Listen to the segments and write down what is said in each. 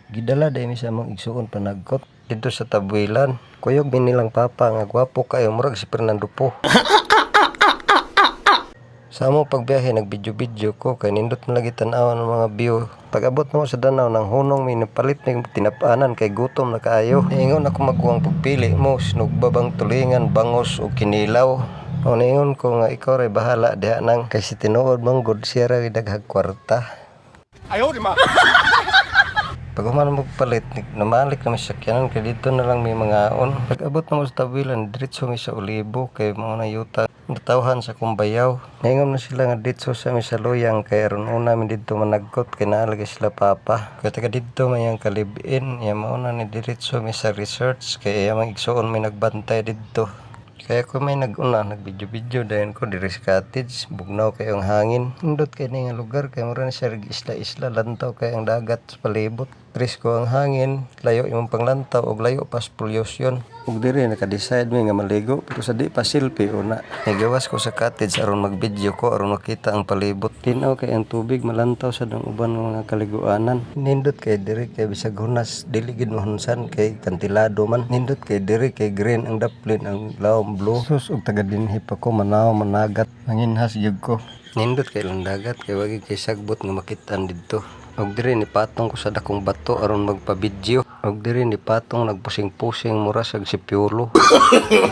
Gidala diay mi sa among igsuon panagkot didto sa Tabuelan. Kuyog mi nilang papa nga gwapo kaayo, murag si Fernando Poe. Sa among pagbiyahe, nag-video-video ko kay nindot man lagi tan-awon ang mga view. Pag-abot namo sa Danao, nang hunong mi, napalit mi tinap-anan kay gutom na kaayo. Niingon ako maguwang, "Pagpili mo, sinugba bang tulingan, bangos o kinilaw?" O niingon ko nga, "Ikaw ray bahala diha nang kay si tinuod man gud siya ra daghag kwarta." 哎呦我的妈！ Pag human mo palit, namalik na mi sa sakyanan kay dito na lang may mangaon. Pag abot namo sa Tabuelan, diretso mi sa Olibo kay mao na yuta natawhan sa akong bayaw. Ningon na sila nga diretso sa mi sa Luyang kay aron una mi didto managkot kay naa lagi sila papa. Kay taga didto man iyang ka-live-in, iya mao na ni diretso mi sa research kay iya mang igsuon may nagbantay didto. Kaya ko may nag-una, nag-video-video dayon ko diri sa cottage, bugnaw kayo ang hangin. Nindot kay ni nga lugar kay mura ni siya isla-isla, lantaw kay ang dagat sa palibot. Presko ang hangin, layo imong panglantaw ug layo pa sa pollution. Ug diri naka-decide mi nga maligo pero sa di pa, selfie una. Nigawas ko sa cottage aron mag-video ko aron makita ang palibot. Tin-aw kay ang tubig, malantaw sad ang uban nga mga kaliguanan. Nindot kay diri kay bisag hunas dili gid mahunsan kay kantilado man. Nindot kay diri kay green ang daplin, ang lawom blue. Sus, og taga dinhi pa ko, manaw managat, manginhas gyud ko. Nindot kay ilang dagat kay wagi kay sagbot nga makit-an didto. Og diri ni patong ko sa dakong bato aron magpa-video. Og diri ni patong, nagpusing-pusing mura sag si Piolo.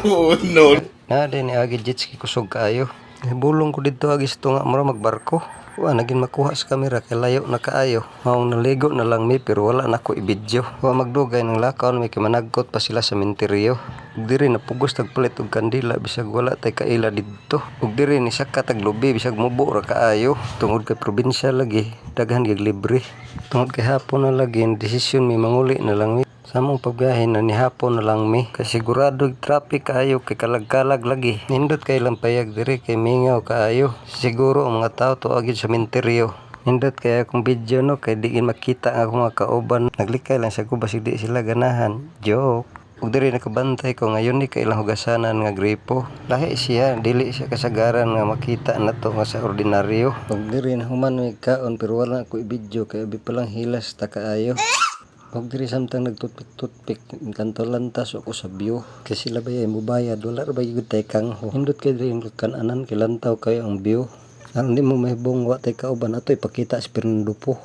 Oh no. Na din ni agi jet ski, kusog kaayo. Bulong ko didto agi sa tunga, mura magbarko. Wa na gin makuha sa kamera kay layo na kaayo. Maong naligo na lang mi pero wala na ko i-video. Wa magdugay nang lakaw mi kay managkot pa sila sa menteryo. Ug diri napugos tag palit og kandila bisag wala tay kaila didto. Ug diri ni saka tag lubi bisag mubo ra kaayo. Tungod kay probinsya lagi, daghan gyud libre. Tungod kay hapon na lagi, desisyon mi manguli na lang mi. Sa among pagbiyahe na nihapon na lang mi kay sigurado traffic kaayo kay kalag-kalag lagi. Nindot kay ilang payag diri kay mingaw kaayo. Siguro ang mga tao tuwa gyud sa menteryo. Nindot kay akong video no, kay di gid makita ang akong mga kauban. Naglikay lang sa ko basig di sila ganahan. Joke. Ug diri nakabantay ko ngayon ni kay ilang hugasanan nga gripo. Lahi siya, dili siya kasagaran nga makita nato nga sa ordinaryo. Ug diri nahuman mi kaon pero wala ko i-video kay abi pa lang hilas ta kaayo. Og diri samtang nagtutpik-tutpik, lantaw-lantas ako sa view. Kay sila ba ay mubayad, wala ra ba gyud tay kangho. Nindot kay diri ang kan-anan kay lantaw kayo ang view. Aron di mo mahibong wa tay kauban, ato ipakita si Fernando Poe.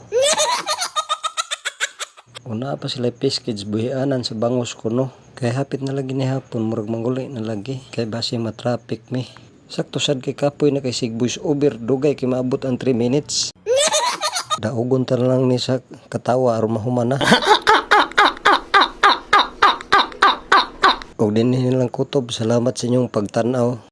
Una pa sila fish kids, buhianan sa bangos kuno. Kay hapit na lagi ni hapon, murag manguli na lagi. Kay basi ma-traffic mi. Sakto sad kay kapoy na kay sig voice over, dugay kay maabot ang 3 minutes. Daugon ta na lang ni sa katawa aron mahuman na. Og dinhi nilang kutob, salamat sa inyong pagtan-aw.